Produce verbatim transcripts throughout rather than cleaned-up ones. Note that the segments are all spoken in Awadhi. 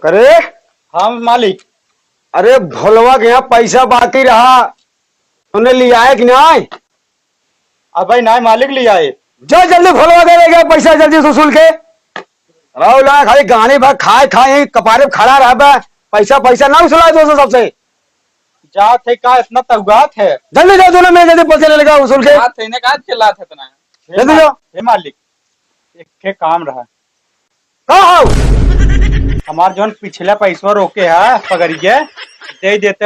करे? हाँ मालिक। अरे भोलवा के यहाँ पैसा बाकी रहा, तूने लियाए कि नाहीं? अबे नाहीं मालिक, लियाए। जा जल्दी भोलवा के लेके पैसा जल्दी से वसूल के। राहुल आ खाली गाने भर खाए खाए यहीं कपारे पे खड़ा रहबे, पैसा पैसा ना वसूला दोस्तों सबसे। जात है का इतना तउगात है? जल्दी जाओ दोनों में जल्दी पैसा ले लेके आओ वसूल के। जात है ने का चिल्लात है इतना? जल्दी जाओ। हे मालिक, एक ठे काम रहा। का हो? हमार जौन पिछला पैसवा रोके है पगरिया, दे देते।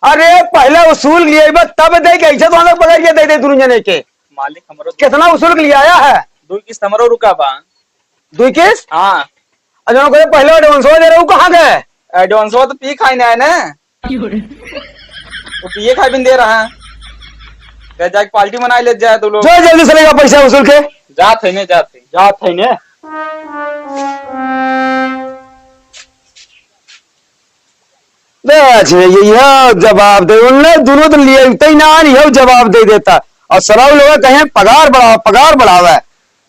अरे पहले वसूल लिए बा, तब दे के, ऐसे तो हम लोग पकड़ के दे दे दोनों जने के। मालिक हमरो कितना वसूल के लिए आया है? दो किस्त हमरो रुका बा। दो किस्त? हाँ। अच्छा, उनको पहले एडवांस दे रहे हो, कहाँ गए? एडवांस तो पी खाई ना है ना। वो पिए खाए बिन दे रहा है। कह जाके पार्टी मनाई ले जाए तू लोग। जो जल्दी से लेगा पैसा वसूल के। जात है ने, जात है। जात है ने। ले आज ये, ये जवाब दे, उनने दोनों तो लिए इतना ही ना, यह जवाब दे देता। और सराउ लोग कहें पगार बढ़ाओ, पगार बढ़ावे,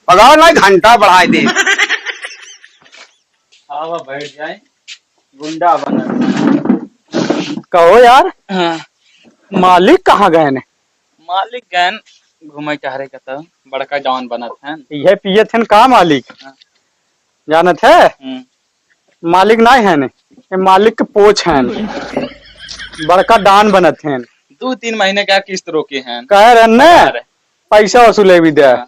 पगार ना घंटा बढ़ाए दे। आवा बैठ जाए, गुंडा बना। कहो यार, हाँ। मालिक कहाँ गए ने? मालिक गए घूमे टहरे के, तो बड़का डॉन बनत हैं। यह पियत हैं का मालिक? हाँ। जानत है? हम्म। मालिक नाहीं हैं ने, ये मालिक के पोच हैं। बड़का डॉन बनत हैं। दो तीन महीने का किस्त रोके हैं। कह रहे ने, अरे। पैसा वसूले भी दे। हाँ।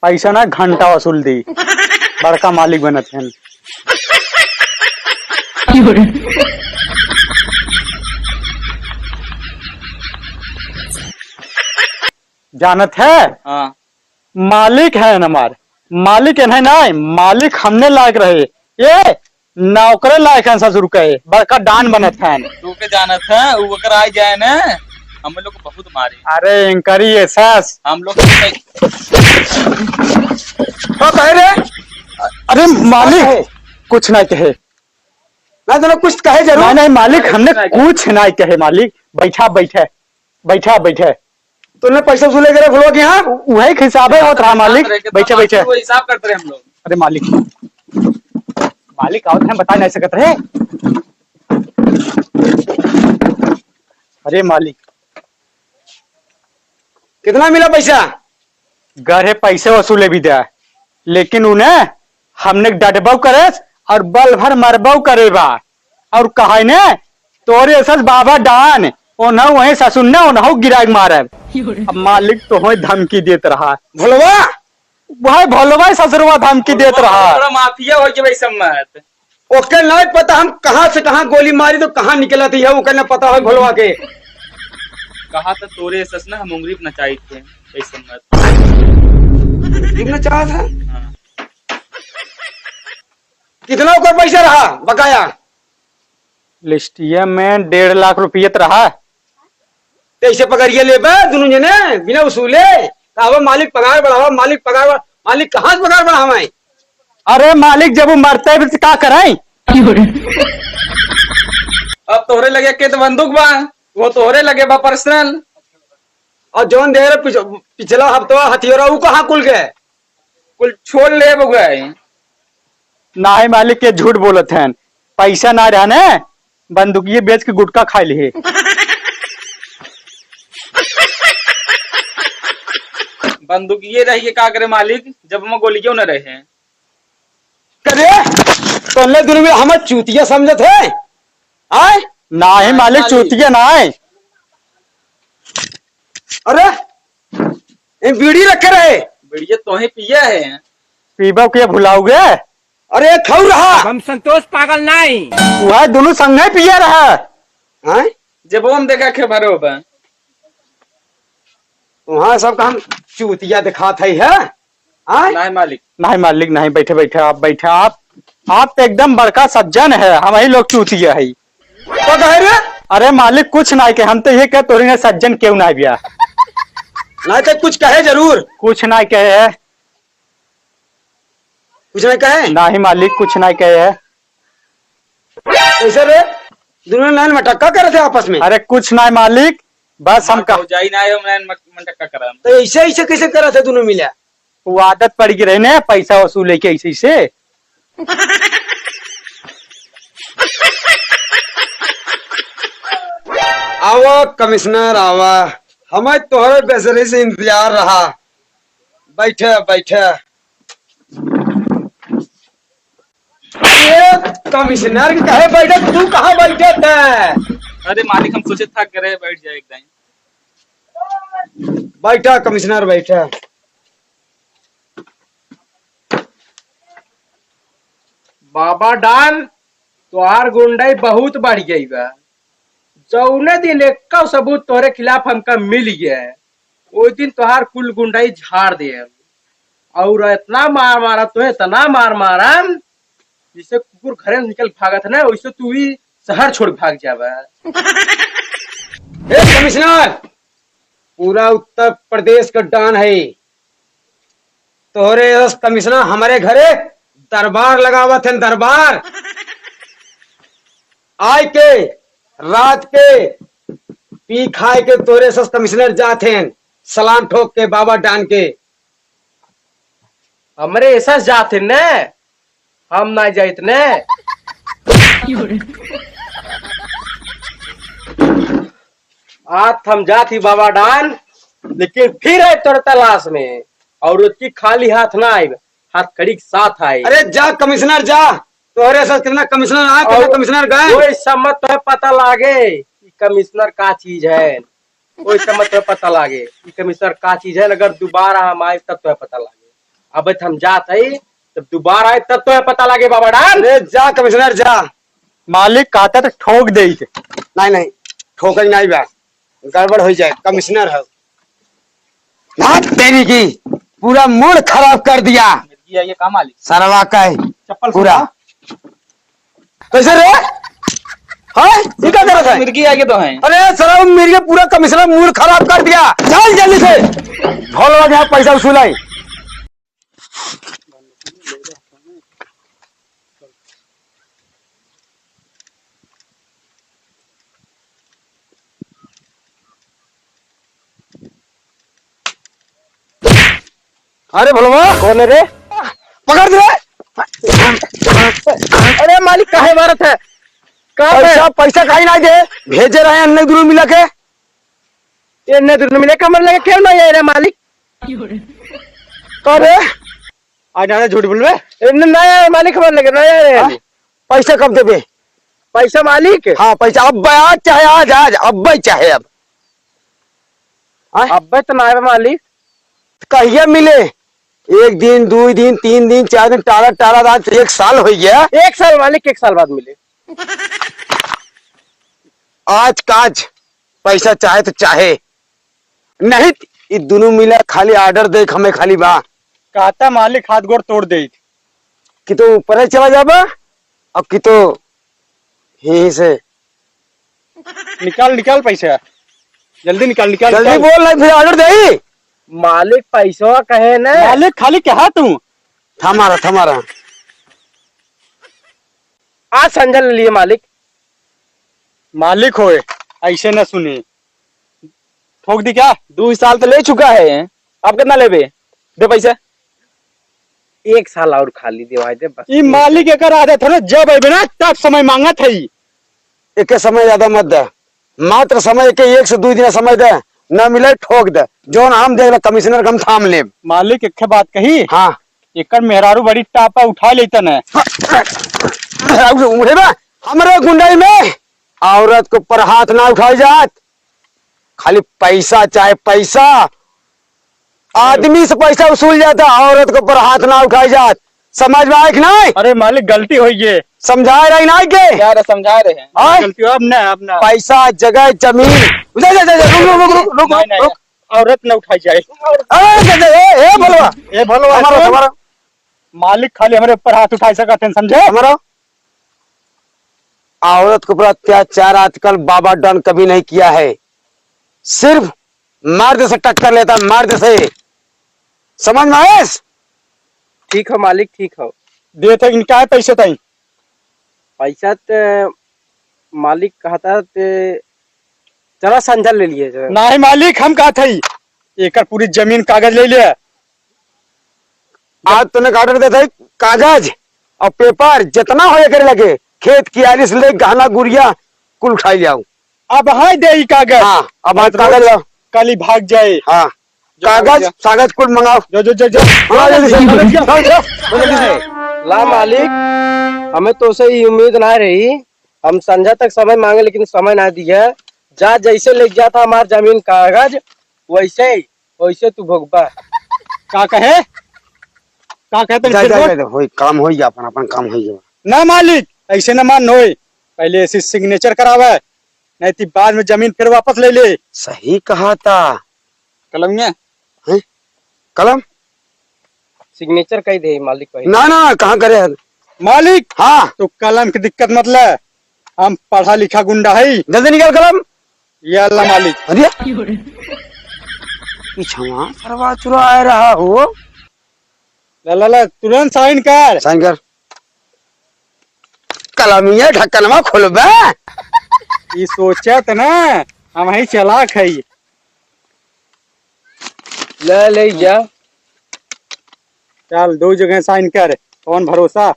पैसा ना घंटा वसूल दी। बड़का मालिक बनत हैं। जानत है? हाँ। मालिक हैं हमार, मालिक इन्हें ना, मालिक हमने लायक रहे। ये नौकरे लायक हैं ससुर के, बड़का डान बनत हैं। तू के जानत है, वो अगर आ जाए ना, हम लोग को बहुत मारे। अरे इनकरी ये सास। हम लोग को का कहे रे? अरे मालिक, का कहे? कुछ नहीं कहे। ना तो कुछ कहे जरूर। नहीं, नहीं मालिक, अरे हमने कुछ नहीं कहे। कुछ नहीं कहे मालिक। बैठा, बैठे, बैठा, बैठे। तूने पैसा वसूले करे भुलवा के यहाँ? वही हिसाबे होत रहा मालिक। बैठे, बैठे। वो हिसाब करते रहे हम लोग। अरे मालिक, मालिक आवत हैं, बता नहीं सकत रहे। अरे मालिक। कितना मिला पैसा? घरे पैसे वसूले भी दे, लेकिन उन्हें हमने डटबो करे और बल भर मरबो करे बा। और कहे ने, तोरे असल बाबा डान, ओनहु वहीं ससुर ने, ओनहु गिराक मारब। अब मालिक तोहई धमकी देत रहा। भोलवा? वही भोलवा ससुरवा धमकी देत रहा। थोड़ा माफिया हो के भाई सम्मत। ओके नहीं पता हम कहाँ से कहाँ गोली मारी तो कहाँ निकला थी, ओके ना पता हो भोलवा के। कहा तो तोरे सस ना हम उंगली पे नचाई थे, भाई सम्मत। उंगली पे नचावा था? हाँ। कितना ओकर पैसा रहा बकाया? लिस्टिया में डेढ़ लाख रुपये त रहा। तो ऐसे पकड़िए लेबे दुनू जने बिना वसूले, कहबे मालिक पगार बढ़ावा, मालिक पगार बढ़ा-, मालिक कहाँ से पगार बढ़ावे? अरे मालिक जब वो मरते भी तो का कराई? अब तोहरे लगे के तो बंदूक बा, वो तोहरे लगे बा पर्सनल। और जौन दे रहे पिछ-, पिछला हफ्ता हथियारा, वो कहाँ कुल गए? कुल छोड़ ले बउआ है। नाहीं मालिक, ये झूठ बोलत हैं, पैसा ना रहा ने, बंदूकिये बेच के गुटखा खाए लिहे। बंदूकिये रही के का करे मालिक, जब हम गोलियों न रहे। करे, तोहने दुनू में हमर चूतिया समझत है? आय? नाहीं मालिक, मालिक। चूतिया नाहीं। अरे, ए, बीड़ी रखे रहे। बीड़िया तोहे पिया है। पीबो के भुलाओगे? अरे, खाऊ रहा। हम संतोष पागल नाहीं। वह दुनू संगे पिया रहा। हैं? जब हम देखा के भरो बा। वहाँ सबका हम चूतिया दिखात है, है? हैं? नाहीं मालिक। नाहीं मालिक, नाहीं, बैठे, बैठे, आप बैठे, आप, आप तो एकदम बड़का सज्जन है, हमही लोग चूतिया है। का कहे रे? अरे मालिक, कुछ नाहीं कहे, हम तो ये कहे तोहरे नियर सज्जन केहू नाहीं बिया। नाहीं तो कुछ कहे जरूर। कुछ नाहीं कहे है। कुछ नाहीं कहे? नाहीं मालिक, कुछ नाहीं कहे है। कैसे रे? दुनो नैन मटक्का करत है आपस में। अरे कुछ नाहीं मालिक, बस हम हाँ, का भौजाई नाहीं, हम नैन मट-, मटक्का करम। तो ऐसे, ऐसे कैसे करत है दुनो मिला? वो आदत पड़ गई रहे ने, पैसा वसूले के ऐसे, ऐसे। आवा कमिश्नर, आवा, हमें तोहरे बेसब्री से इंतजार रहा। बैठे, बैठे। ए, कमिश्नर के कहे बैठे, तू कहाँ बैठे थे? अरे मालिक, हम सोचे था घरे बैठ जाए एक दाईं। बैठा कमिश्नर, बैठा। बाबा डान, तोहार गुंडई बहुत बढ़ गई बा। जौने दिन एक्का सबूत तोहरे खिलाफ हमका मिल गया, ओइ दिन तोहार कुल गुंडई झाड़ देब। और इतना मार मारब तोहे, इतना मार मारब, जैसे कुकुर घरे से निकल भागत ना, वैसे तू भी शहर छोड़ भाग जाबा। ए कमिश्नर, पूरा उत्तर प्रदेश का डान है। तोहरे यस कमिश्नर हमरे घरे दरबार लगावत हैं, दरबार। आय के रात के पी खाए के तोहरे यस कमिश्नर जात हैं, सलाम ठोक के बाबा डान के। हमरे एसस जात हैं ने, हम ना जाइत ने। आज हम जात ही बाबा डान, लेकिन फिर आए तोरे तलाश में, और उसकी खाली हाथ ना आए, हाथ कड़ी के साथ आए। अरे जा कमिश्नर जा, तोहरे साथ कितना कमिश्नर आए, कितना और कमिश्नर गए। कोई समझ तो पता लागे कि कमिश्नर का चीज है। ओइ समय तोहे पता लागे कि कमिश्नर का चीज है। अगर दोबारा हम आए तब तोहे पता लागे। अब हम जात हई, जब दोबारा आए तब तोहे पता लागे बाबा डान। अरे जा कमिश्नर जा। मालिक कहता तो ठोक देइत। नहीं नहीं, ठोकई नहीं बा, गड़बड़ हो जाए, कमिश्नर है। ना तेरी की, पूरा मूड खराब कर दिया। मिर्गी आई है का मालिक? सरवा का है। चप्पल पूरा। सुना। कैसे रे? हाँ? ये क्या करत है? मिर्गी आगे तो है। अरे सरवा, मिर्गी पूरा कमिश्नर मूड खराब कर दिया। चल जल्दी से। भोलवा के यहाँ पैसा वसूल आई। अरे भोलवा। कौन है रे? पकड़ दे। अरे मालिक, काहे मारत है? का पैसा, है? पैसा काहे ना दे? भेजे रहे अन्ने दुनो मिला के। ये अन्ने दुनो मिला के हमरे लगे क्यों ना आए रे मालिक? का रे? आज ना झूठ बोलबे। ए, न-, ना यार, मालिक हमारे लगे, ना यार। हाँ? पैसा कब देबे? पैसा मालिक? हाँ, पैसा अब, आज चाहे आज, आज, अब चाहे अब। हाँ? अब्बे तो ना आवे मालिक। कहिया मिले? एक दिन, दो दिन, तीन दिन, चार दिन, टारा, टारा, आज एक साल हो गया। एक साल मालिक, एक साल बाद मिले। आज काज पैसा चाहे तो चाहे, नहीं त ई दुनो मिला खाली order दे, हमें खाली बा। कहता मालिक हाथ गोड़ तोड़ दे। कि तो ऊपर ही चला जाबा, और कि तो यहीं से निकाल, निकाल पैसा, जल्दी निकाल, निकाल, जल्दी निकाल। बोल, नहीं फिर order दे। मालिक पैसा कहे ना। मालिक खाली कहा तू? थमारा, थमारा। आज संजय ले लिए मालिक। मालिक होए, ऐसे न सुने। ठोक दी क्या? दो साल तो ले चुका है, अब कितना लेबे? दे पैसा। एक साल और खाली देवाई दे बस। ई मालिक एकर आदत है ना, जब अइबे ना तब समय मांगत है ई। एके समय ज्यादा मत दे, मात्र समय के एक से दो दिन समय दे, न मिले ठोक दे, जौन हम देख ले कमिश्नर के हम थाम लेब। मालिक एक बात कही। हाँ। एकर मेहरारू बड़ी टापा उठा लेतन है। मेहरारू उठे बा? हमरे गुंडई में औरत के ऊपर हाथ ना उठाई जात, खाली पैसा चाहे पैसा, आदमी से पैसा वसूल जाता, औरत के ऊपर हाथ ना उठाई जात। समझ में आए कि नहीं? अरे मालिक गलती होई गे। समझाए रही नहीं के? क्या रे समझाए रहे हैं? हाँ? गलती हो, अब ना, अब ना। पैसा, जगह, जमीन। जा, जा, जा, जा, रुक, रुक, रुक, रुक, नहीं, नहीं, रुक। औरत ना उठाई जाए। अरे, जा, जा, ए, ए, भोलवा। ए, भोलवा, हमारा, सुन। हमारा। मालिक खाली हमरे ऊपर हाथ उठाई सकत हैं, समझे? हमारा औरत के ऊपर अत्याचार आजकल बाबा डॉन कभी नहीं किया है, सिर्फ मर्द से टक्कर लेता, मर्द से। समझ में आयस? ठीक हो मालिक, ठीक हो। देते इनका है पैसे तई। पैसा ते मालिक कहता ते चला संझा ले लिए जरा। नहीं मालिक, हम कहत हई एकर पूरी जमीन कागज ले ले। आज तूने का ऑर्डर देता है, कागज और पेपर जितना हो एकर लगे, खेत की आली से ले गहना गुरिया कुल उठाई ले आओ। अब हाय दे ई कागज। हाँ, अब हाय कागज लाओ। कल ही भाग जाए। हाँ, जो कागज, भैया। कागज कुल मंगाओ। जो, जो, जो, जो। हाँ, जल्दी से, जल्दी से, जल्दी से। ला मालिक, हमें तो से ही उम्मीद ना रही। हम संझा तक समय मांगे, लेकिन समय ना दिया। जा, जैसे ले गया था हमार जमीन कागज, वैसे ही, वैसे तू भोगबा। का कहे? का कहे तनी जा, फिर जा, बोल। जा, जा, होई, काम होई, अपन, अपन काम होई। ना मालिक, ऐसे ना मान होई। पहले ऐसे सिग्नेचर करावे, नहीं तो बाद में जमीन फिर वापस ले ले। सही कहा था। कलम में? हैं? कलम? सिग्नेचर कही दे मालिक कही। ना, ना, कहाँ करे है? मालिक, हाँ। तू कलम की दिक्कत मत ले, हम पढ़ा लिखा गुंडा है। जल्दी निकाल कलम। ये अल्लाह मालिक। अरे, पीछवा सरवा चुरा आ रहा हो। ला, ला, ला, तुरंत साइन कर। साइन कर। कलमिया ढक्कनवा खोलबे। ई सोचत ना, हम ही चालाक हई। ले, ले जा। चल, दो जगह साइन कर, कौन भरोसा?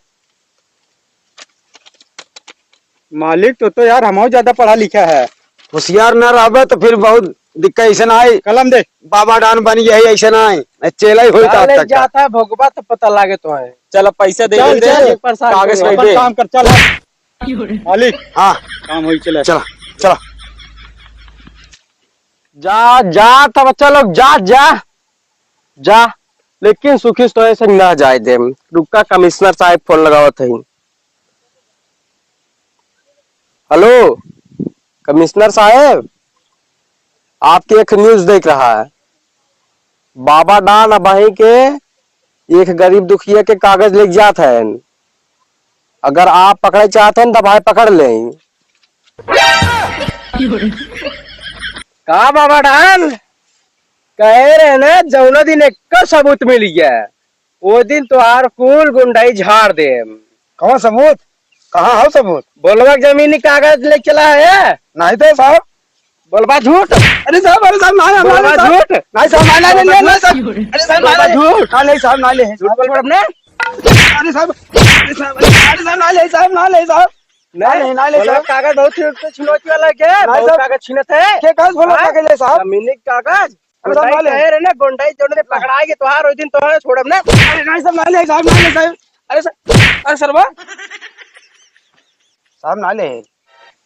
मालिक, तो, तो यार, हमहू ज्यादा पढ़ा लिखा है। होशियार ना रहबे तो फिर बहुत दिक्कत, ऐसे ना आई। कलम दे। बाबा डान बन गया है, ऐसे ना आई। मैं चेला ही होई का आज ले तक का। जाता है भोगबा तो पता लागे तो है। चल, अब पैसा दे चल, दे, चल, दे। एक बार साथ कागज में। पे अपन दे। काम कर, चल। मालिक। हाँ। काम होई, चले। चला, चला। जा, जा, तब चलो, जा, जा। जा, लेकिन सुखी तो ऐसे ना जाए देम। रुका, कमिश्नर साहब फोन लगावत हई। हेलो, कमिश्नर साहब, आपके एक न्यूज़ देख रहा है। बाबा डान अबहीं के एक गरीब दुखिया के कागज लेके जात हैं। अगर आप पकड़े चाहत हैं, तो भाई पकड़ लें। का बाबा डान? कहे रहे ना, जौना दिन एक सबूत मिल गया, वो दिन तोहार कुल गुंडाई झाड़ देम। कौन सबूत? कहाँ हो सबूत? बोलबा के जमीनी कागज ले चला है। नहीं तो साहब। बोलबा झूठ। अरे साहब, अरे साहब, ना, ना, बोलबा ना, साहब। झूठ। नहीं साहब, ना, ना, ना, ना, ना, साहब। अरे साहब, ना, बोलबा ना, झूठ। ना, नहीं साहब, ना ले, झूठ साहब। बोलबा अपने। अरे साहब, अरे साहब, अरे साहब, ना ले साहब, ना ले साहब। ना नहीं, ले, ना ले बोलबा साहब। कागज बहुत छीनौती वाला के, नहीं बहुत साहब। कागज छीनत है। के कागज बोला हाँ? कागज ले साहब? जमीनी कागज। अरे साहब, गोंडाई ना ले। कहे रहे ना, गोंडाई जौन दिन पकड़ाएगी तोहार, ओइ दिन तोहार छोड़ब ना। अरे नहीं साहब, ना ले साहब, ना ले साहब। अरे सर, अरे सरवा। साहब, ना ले।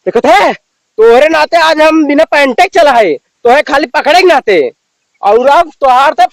देखत है, तोहरे नाते आज हम बिना पैंटे के चला है, तोहे खाली पकड़े के नाते। और अब तोहार तो